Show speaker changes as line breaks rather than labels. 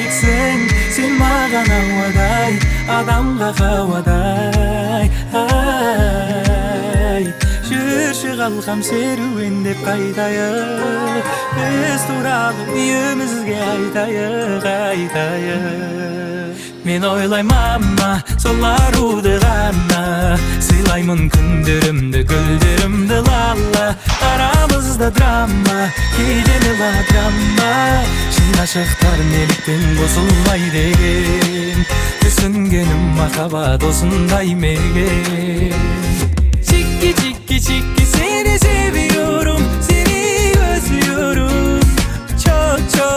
керексің сен маған, ауадай, адамға хауадай. Ай, жүрші, қалқам, серуендеп қайтайық, біз туралы үйімізге айтайық, айтайық. Мен ойлаймын, ама сол аруды ғана. Сыйлаймын күндерімді, гүлдерімді, лала. Арамызда драма, кейде мелодрама. Шын ғашықтар неліктен қосылмайды екен? Түсінгенім, махаббат осындай мекен. Чики, чики, чики, seni seviyorum. Seni özlüyorum. Çok çok.